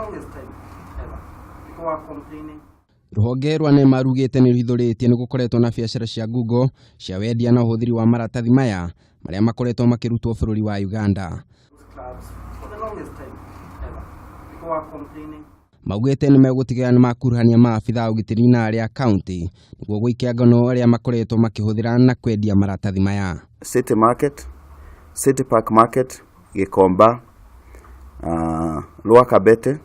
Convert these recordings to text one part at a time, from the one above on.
longest time ever. People were complaining. Rũhonge rwa NEMA rugĩte nĩ rũhithũrĩtie nĩ gũkoretwo na biacara cia ngungo cia wendia na ũhũthĩri wa maratathi maya marĩa makoretwo makĩrutwo bũrũri wa Uganda. Clubs for the longest time ever. People were complaining. Maugĩte nĩ megũtigĩrĩra nĩ makuruhania maabitha a ũgitĩri na arĩa a kaunti nĩguo gũikia ngono arĩa makoretwo makĩhũthĩra na kwendia maratathi maya. City Market, City Park Market, Gikomba, Lower Kabete,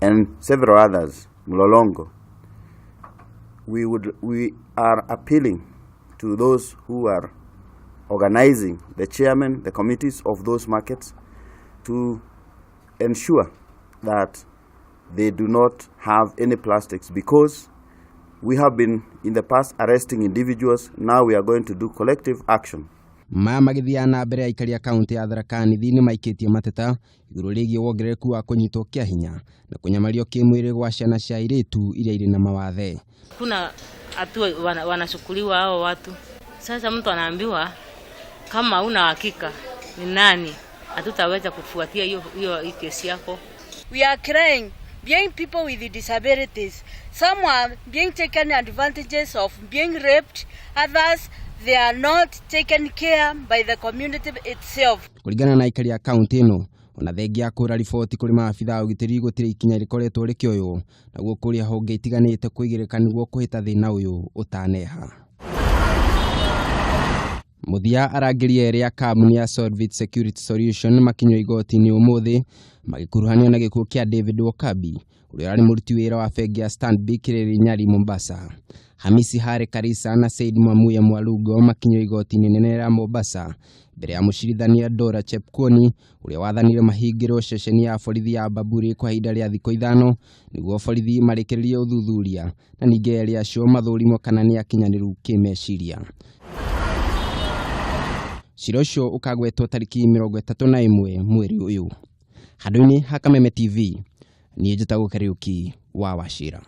and several others, Mlolongo. We are appealing to those who are organizing, the chairman, the committees of those markets, to ensure that they do not have any plastics, because we have been in the past arresting individuals. Now we are going to do collective action. Maya magĩthiaga na mbere, aikari a kaunti ya Tharaka Nithi nĩ maikĩtie mateta igũrũ rĩgiĩ wongerereku wa kũnyitwo kĩa hinya na kũnyamario kĩmwĩrĩ gwa ciana cia airĩtu iria irĩ na mawathe. Kuna hatua wanachukuliwa hao watu. Sasa mtu anaambiwa kama una hakika ni nani, hatutaweza kufuatia hiyo hiyo kesi yako. We are crying, being people with disabilities. Some are being taken advantages of being raped, others they are not taken care by the community itself. Kũringana na aikari a kaunti ĩno, ona thengia ya kũra riboti kũrĩ maabitha a ũgitĩri, gũtirĩ ikinya rĩkoretwo rĩkĩoywo naguo kũrĩa honge itiganĩte kwĩgĩrĩka nĩguo kũhĩta thĩna ũyũ ũtaneha. Mũthia, arangĩri erĩ a kambuni ya Solvit Security Solution makinyio igoti-inĩ ũmũthĩ magĩkuruhanio na gĩkuũ kĩa David Wokabi, ũrĩa ũrarĩ mũruti wĩra wa bengi ya Stanbic rĩrĩ Nyali, Mombasa. Hamisi Hare Karisa na Said Mwamuya Mwalungo makinyio igoti-inĩ nene rĩa Mombasa mbere ya mũcirithania Dora Chepkwony, ũrĩa wathanire mahingĩrwo ceceni ya borithi ya Bamburi kwa ihinda rĩa thikũ 5 nĩguo borithi marĩkĩrĩrie ũthuthuria na ningĩ erĩ acio mathũrimwo kana nĩ akinyanĩru kĩmeciria. Cira ũcio ũkagwetwo tarĩki 31 mweri ũyũ. Handũ-inĩ ha Kameme TV, niĩ njĩtagwo Kariũki wa Wachira.